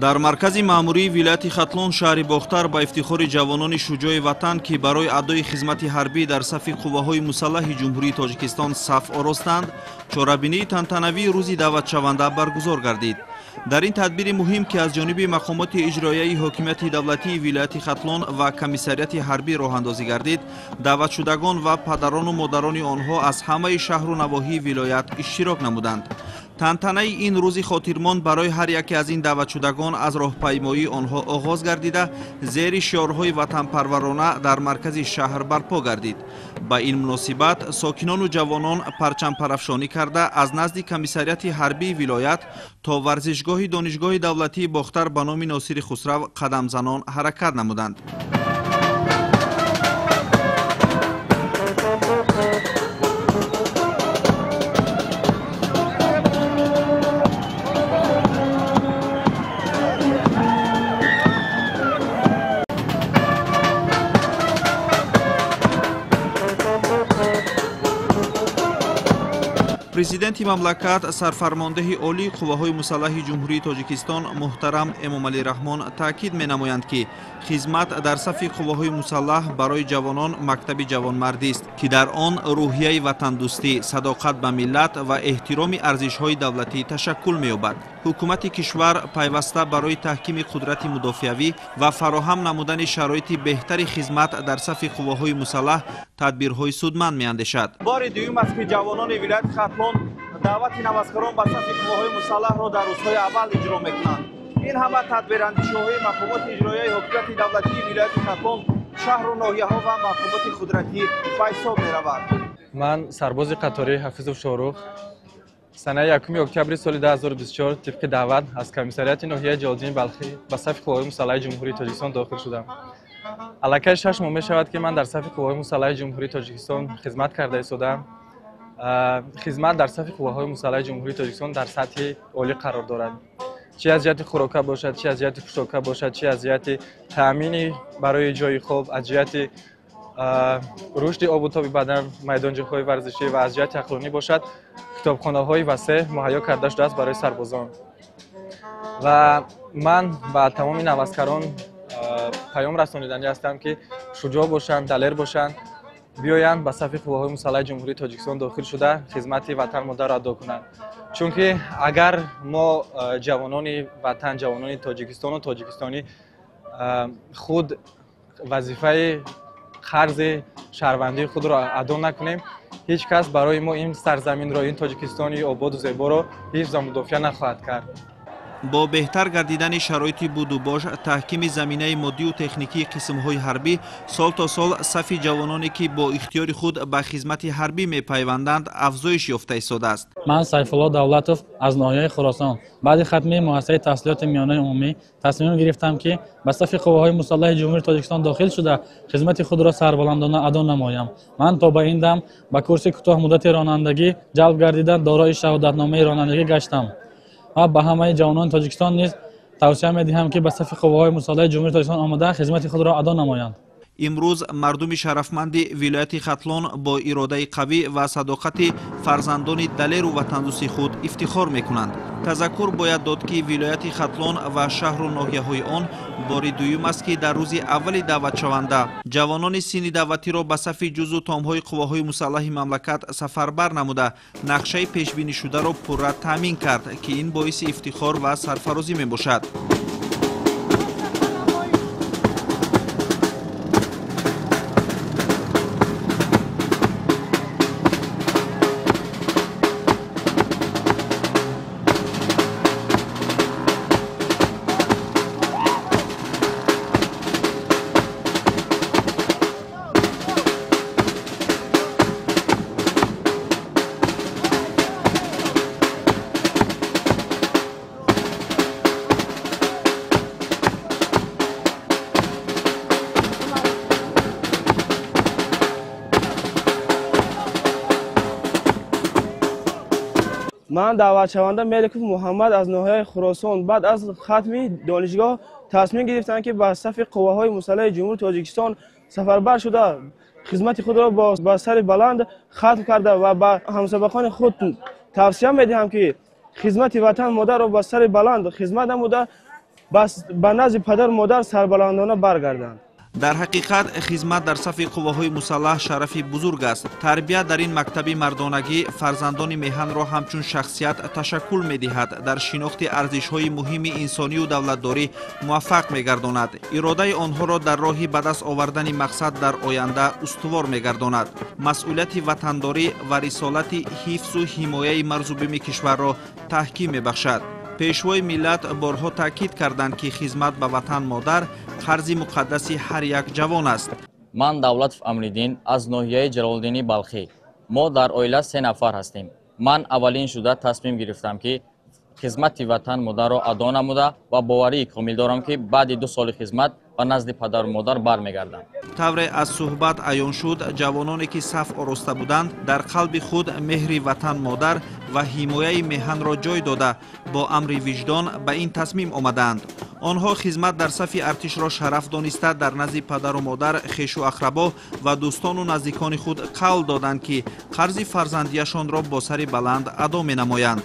Дар маркази маъмурии вилояти Хатлон шаҳри Бохтар ба ифтихори ҷавонони шуҷои ватан, ки барои адои хизмати ҳарбӣ дар сафи қувваҳои мусаллаҳи Ҷумҳурии Тоҷикистон саф оростанд, чорабинии тантанавии рӯзи даъватшаванда баргузор гардид. Дар ин тадбири муҳим, ки аз ҷониби мақомоти иҷроияи ҳокимияти давлатии вилояти Хатлон ва комиссариати ҳарбӣ роҳандозӣ гардид, даъватшудагон ва падарону модарони онҳо аз ҳамаи шаҳру навоҳии вилоят иштирок намуданд. Тантанаи ин рӯзи хотирмон барои ҳар яке аз ин даъватшудагон аз роҳпаймоии онҳо оғоз гардида, зери шиорҳои ватанпарварона дар маркази шаҳр барпо гардид. Ба ин муносибат сокинону ҷавонон парчампарафшонӣ карда аз назди комиссариати ҳарбии вилоят то варзишгоҳи Донишгоҳи давлатии Бохтар ба номи Носири Хусрав қадамзанон ҳаракат намуданд. Президенти мамлакат, сарфармондеҳи олии қувваҳои мусаллаҳи Ҷумҳурии Тоҷикистон муҳтарам Эмомалӣ Раҳмон таъкид менамоянд, ки хизмат дар сафи қувваҳои мусаллаҳ барои ҷавонон мактаби ҷавонмардист, ки дар он рӯҳияи ватандӯстӣ, садоқат ба миллат ва эҳтироми арзишҳои давлатӣ ташаккул меёбад. Ҳукумати кишвар пайваста барои таҳкими қудрати мудофиавӣ ва фароҳам намудани шароити беҳтари хизмат дар сафи қувваҳои мусаллаҳ тадбирҳои судманд меандешад. Бори дуюм аст, ки ҷавонони вилояти Хатлон даъвати наваскарон ба сафи қувваҳои мусаллаҳро дар рӯзҳои аввал иҷро мекунанд. Ин ҳама тадбирандишиҳои мақомоти иҷроияи ҳокимияти давлатии вилояти Хатлон, шаҳру ноҳияҳо ва мақомоти қудратӣ ба ҳисоб меравад. Ман сарбози қатории Ҳафизов Шоҳрух санаи 1 октябри соли 2024 тибқи даъват аз комиссариати ноҳияи Ҷалолиддини Балхӣ ба сафи қувваҳои мусаллаҳи Ҷумҳурии Тоҷикистон дохил шудам. Аллакай 6 моҳ мешавад, ки ман дар сафи қувваҳои мусаллаҳи Ҷумҳурии Тоҷикистон хизмат карда истодаам. Хизмат дар сафи қувваҳои мусаллаҳи Ҷумҳурии Тоҷикистон дар сатҳи олӣ қарор дорад. Чи аз ҷиҳати хӯрока бошад, чи аз ҷиҳати пӯшока бошад, чи аз ҷиҳати таъмини барои ҷойи хоб, аз ҷиҳати рушди обу тоби бадан, майдонҷоҳои варзишӣ ва аз ҷиҳати ақлонӣ бошад, китобхонаҳои васеъ муҳайё карда шудааст барои сарбозон. Ва ман ба тамоми наваскарон паём расониданӣ ҳастам, ки шуҷоъ бошанд, далер бошанд, биёянд ба сафи қувваҳои мусаллаҳи Ҷумҳурии Тоҷикистон дохил шуда хизмати ватан модарро адо кунанд. Чунки агар мо ҷавонони ватан, ҷавонони Тоҷикистону тоҷикистонӣ худ вазифаи қарзи шаҳрвандии худро адо накунем, ҳеҷ кас барои мо ин сарзаминро, ин Тоҷикистони ободу зеборо ҳифз ва мудофиа нахоҳад кард. Бо беҳтар гардидани шароити будубош, таҳкими заминаи моддию техникии қисмҳои ҳарбӣ, сол то сол сафи ҷавононе, ки бо ихтиёри худ ба хизмати ҳарбӣ мепайванданд, афзоиш ёфта истодааст. Ман Сайфулло Давлатов аз ноҳияи Хуросон баъди хатми муассисаи таҳсилоти миёнаи умумӣ тасмим гирифтам, ки ба сафи қувваҳои мусаллаҳи Ҷумҳурии Тоҷикистон дохил шуда хизмати худро сарбаландона адо намоям. Ман то ба ин дам ба курси кӯтоҳмуддати ронандагӣ ҷалб гардида дорои шаҳодатномаи ронандагӣ гаштам ва ба ҳамаи ҷавонони Тоҷикистон низ тавсия медиҳам, ки ба сафи қувваҳои мусаллаҳи Ҷумҳурии Тоҷикистон омода хизмати худро адо намоянд. Имрӯз мардуми шарафманди вилояти Хатлон бо иродаи қавӣ ва садоқати фарзандони далеру ватандӯсти худ ифтихор мекунанд. Тазаккур бояд дод, ки вилояти Хатлон ва шаҳру ноҳияҳои он бори дуюм аст, ки дар рӯзи аввали даъватшаванда ҷавонони синни даъватиро ба сафи ҷузу томҳои қувваҳои мусаллаҳи мамлакат сафарбар намуда нақшаи пешбинишударо пурра таъмин кард, ки ин боиси ифтихор ва сарфарозӣ мебошад. Ман даъватшаванда Меликов Муҳаммад аз ноҳияи Хуросон баъд аз хатми донишгоҳ тасмим гирифтам, ки ба сафи қувваҳои мусаллаҳи Ҷумҳурии Тоҷикистон сафарбар шуда хизмати худро ба сари баланд хатм карда ва ба ҳамсабақони худ тавсия медиҳам, ки хизмати ватан модарро ба сари баланд хизмат намуда Ба назди падару модар сарбаландона баргарданд. Дар ҳақиқат, хизмат дар сафи қувваҳои мусаллаҳ шарафи бузург аст. Тарбия дар ин мактаби мардонагӣ фарзандони меҳанро ҳамчун шахсият ташаккул медиҳад, дар шинохти арзишҳои муҳими инсонию давлатдорӣ муваффақ мегардонад, иродаи онҳоро дар роҳи ба даст овардани мақсад дар оянда устувор мегардонад, масъулияти ватандорӣ ва рисолати ҳифзу ҳимояи марзу буми кишварро таҳким мебахшад. Пешвои миллат борҳо таъкид карданд, ки хизмат ба ватан модар қарзи муқаддаси ҳар як ҷавон аст. Ман Давлатов Амриддин аз ноҳияи Ҷалолиддини Балхӣ. Мо дар оила 3 нафар ҳастем. Ман аввалин шуда тасмим гирифтам, ки хизмати ватан модарро адо намуда ва боварии комил дорам, ки баъди 2 соли хизмат ба назди падару модар бармегардам. Тавре аз суҳбат аён шуд, ҷавононе ки саф ороста буданд, дар қалби худ меҳри ватан модар ва ҳимояи меҳанро ҷой дода, бо амри виҷдон ба ин тасмим омадаанд. Онҳо хизмат дар сафи артишро шараф дониста, дар назди падару модар, хешу ақрабо ва дӯстону наздикони худ қавл доданд, ки қарзи фарзандияшонро бо сари баланд адо менамоянд.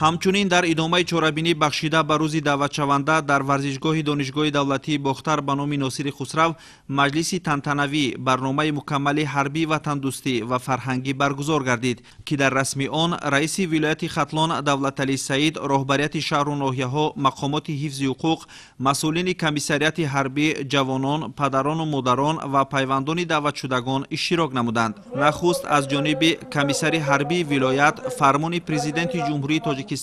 Ҳамчунин дар идомаи чорабинӣ бахшида ба рӯзи даъватшаванда дар варзишгоҳи Донишгоҳи давлатии Бохтар ба номи Носири Хусрав маҷлиси тантанавӣ, барномаи мукаммали ҳарбӣ, ватандӯстӣ ва фарҳангӣ баргузор гардид, ки дар расми он раиси вилояти Хатлон Давлаталӣ Саид, роҳбарияти шаҳру ноҳияҳо, мақомоти ҳифзи ҳуқуқ, масъулини комиссариати ҳарбӣ, ҷавонон, падарону модарон ва пайвандони даъватшудагон иштирок намуданд. Нахуст аз ҷониби комиссари ҳарбии вилоят фармони Президенти Ҷумҳурии Тоҷикистон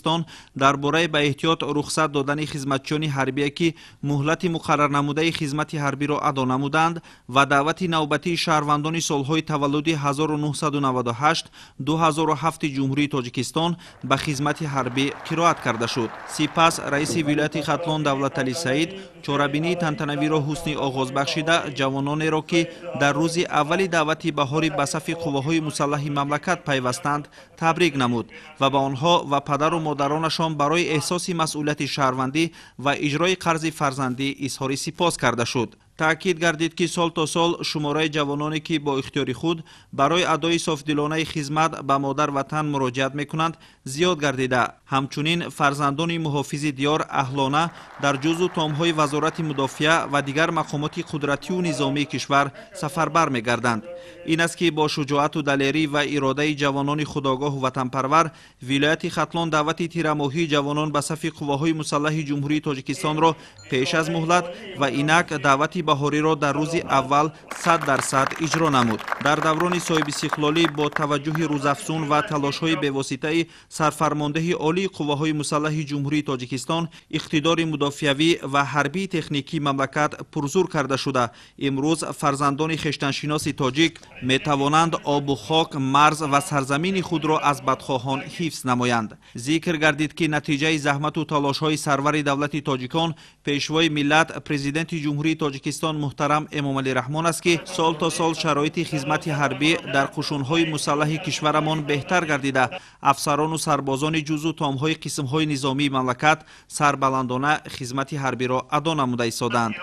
дар бораи ба эҳтиёт рухсат додани хизматчиёни ҳарбие, ки муҳлати муқаррарнамудаи хизмати ҳарбиро адо намуданд, ва даъвати навбатии шаҳрвандони солҳои таваллуди 1998-2007 Ҷумҳурии Тоҷикистон ба хизмати ҳарбӣ қироат карда шуд. Сипас раиси вилояти Хатлон Давлаталӣ Саид чорабинии тантанавиро ҳусни оғоз бахшида, ҷавононеро, ки дар рӯзи аввали даъвати баҳорӣ ба сафи қувваҳои мусаллаҳи мамлакат пайвастанд, табрик намуд ва ба онҳо ва падару модаронашон барои эҳсоси масъулияти шаҳрвандӣ ва иҷрои қарзи фарзандӣ изҳори сипос карда шуд. Таъкид гардид, ки сол то сол шумораи ҷавононе, ки бо ихтиёри худ барои адои софдилонаи хизмат ба модар ватан муроҷиат мекунанд, зиёд гардида. Ҳамчунин фарзандони муҳофизи диёр аҳлона дар ҷузу томҳои Вазорати мудофиа ва дигар мақомоти қудратию низомии кишвар сафарбар мегарданд. Ин аст, ки бо шуҷоату далерӣ ва иродаи ҷавонони худогоҳу ватанпарвар вилояти Хатлон даъвати тирамоҳии ҷавонон ба сафи қувваҳои мусаллаҳи Ҷумҳурии Тоҷикистонро пеш аз муҳлат ва инак даъвати баҳориро дар рӯзи аввал 100% иҷро намуд. Дар даврони соҳибистиқлолӣ бо таваҷҷӯҳи рӯзафзун ва талошҳои бевоситаи сарфармондеҳи олии қувваҳои мусаллаҳи Ҷумҳурии Тоҷикистон иқтидори мудофиавӣ ва ҳарбии техникии мамлакат пурзур карда шуда, имрӯз фарзандони хештаншиноси тоҷик метавонанд обу хок, марз ва сарзамини худро аз бадхоҳон ҳифз намоянд. Зикр гардид, ки натиҷаи заҳмату талошҳои сарвари давлати тоҷикон, пешвои миллат, Президенти Ҷумҳурии Тоҷикистон Тоҷикистон муҳтарам Эмомалӣ Раҳмон аст, ки сол то сол шароити хизмати ҳарбӣ дар қушунҳои мусаллаҳи кишварамон беҳтар гардида, афсарону сарбозони ҷузъу томҳои қисмҳои низомии мамлакат сарбаландона хизмати ҳарбиро адо намуда истодаанд.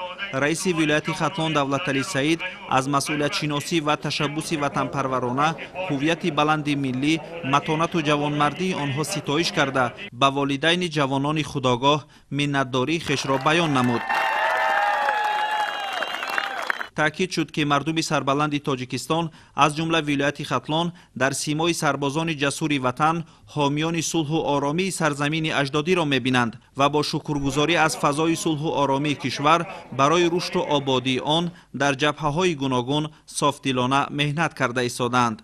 Раиси вилояти Хатлон Давлаталӣ Саид аз масъулиятшиносӣ ва ташаббуси ватанпарварона, ҳуввияти баланди миллӣ, матонату ҷавонмардии онҳо ситоиш карда, ба волидайни ҷавонони худогоҳ миннатдории хешро баён намуд. Таъкид шуд, ки мардуми сарбаланди Тоҷикистон, аз ҷумла вилояти Хатлон, дар симои сарбозони ҷасури ватан ҳомиёни сулҳу оромии сарзамини аҷдодиро мебинанд ва бо шукргузорӣ аз фазои сулҳу оромии кишвар барои рушду ободии он дар ҷабҳаҳои гуногун софдилона меҳнат карда истодаанд.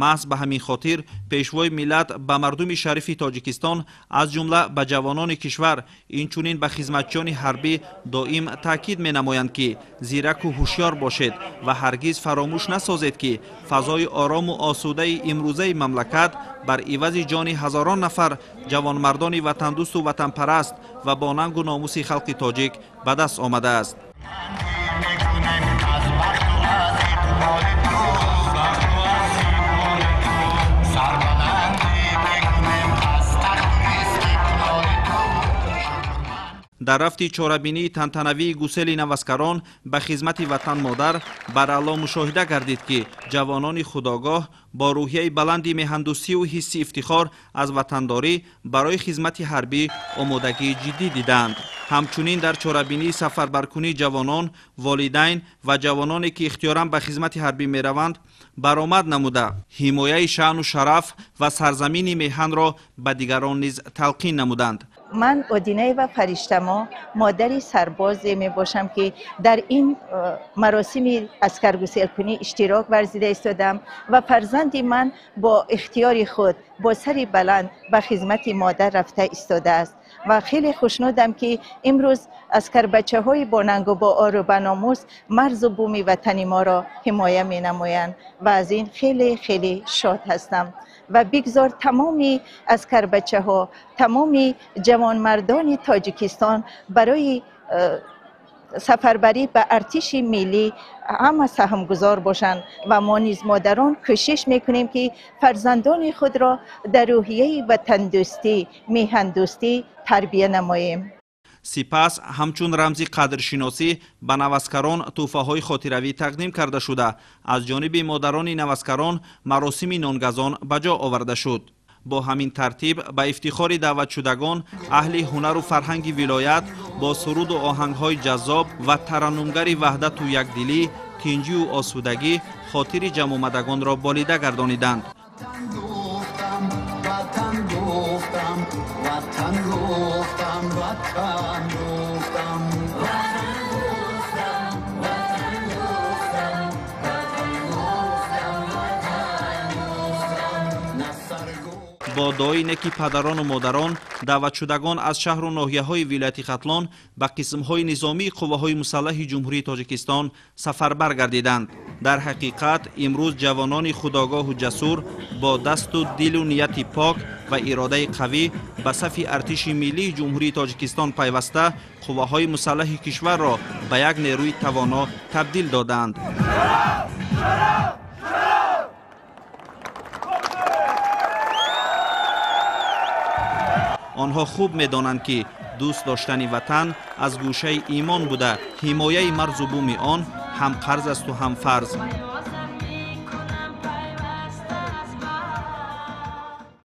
Маҳз ба ҳамин хотир пешвои миллат ба мардуми шарифи Тоҷикистон, аз ҷумла ба ҷавонони кишвар, инчунин ба хизматчиёни ҳарбӣ доим таъкид менамоянд, ки зираку ҳушёр бошед ва ҳаргиз фаромӯш насозед, ки фазои орому осудаи имрӯзаи мамлакат бар ивази ҷони ҳазорон нафар ҷавонмардони ватандӯсту ватанпараст ва бо нангу номуси халқи тоҷик ба даст омадааст. Дар рафти чорабинии тантанавии гусели наваскарон ба хизмати ватан-модар бараъло мушоҳида гардид, ки ҷавонони худогоҳ бо рӯҳияи баланди меҳандӯстию ҳисси ифтихор аз ватандорӣ барои хизмати ҳарбӣ омодагии ҷиддӣ дидаанд. Ҳамчунин дар чорабинии сафарбаркунии ҷавонон, волидайн ва ҷавононе, ки ихтиёран ба хизмати ҳарбӣ мераванд, баромад намуда, ҳимояи шаъну шараф ва сарзамини меҳанро ба дигарон низ талқин намуданд. Ман Одинаева Фариштамо, модари сарбозе мебошам, ки дар ин маросими аскаргуселкунӣ иштирок варзида истодам ва фарзанди ман бо ихтиёри худ бо сари баланд ба хизмати модар рафта истодааст ва хеле хушнудам, ки имрӯз аскарбачаҳои бонангу бо ору ба номус марзу буми ватани моро ҳимоя менамоянд ва аз ин хеле хеле шод ҳастам. Ва бигзор тамоми аскарбачаҳо, тамоми ҷавонмардони Тоҷикистон барои сафарбарӣ ба артиши миллӣ ҳама саҳмгузор бошанд ва мо низ модарон кӯшиш мекунем, ки фарзандони худро дар рӯҳияи ватандӯстӣ, меҳандӯстӣ тарбия намоем. Сипас ҳамчун рамзи қадршиносӣ ба наваскарон тӯҳфаҳои хотиравӣ тақдим карда шуда, аз ҷониби модарони наваскарон маросими нонгазон ба ҷо оварда шуд. Бо ҳамин тартиб ба ифтихори даъватшудагон аҳли ҳунару фарҳанги вилоят бо суруду оҳангҳои ҷаззоб ва тараннумгари ваҳдату якдилӣ, тинҷию осудагӣ хотири ҷамъомадагонро болида гардониданд. Бо дуои неки падарону модарон даъватшудагон аз шаҳру ноҳияҳои вилояти Хатлон ба қисмҳои низомии қувваҳои мусаллаҳи Ҷумҳурии Тоҷикистон сафарбар гардиданд. Дар ҳақиқат имрӯз ҷавонони худогоҳу ҷасур бо дасту дилу нияти пок ва иродаи қавӣ ба сафи артиши миллии Ҷумҳурии Тоҷикистон пайваста қувваҳои мусаллаҳи кишварро ба як нерӯи тавоно табдил додаанд. Онҳо хуб медонанд, ки дӯст доштани ватан аз гӯшаи имон буда, ҳимояи марзу буми он ҳам қарз асту ҳам фарз.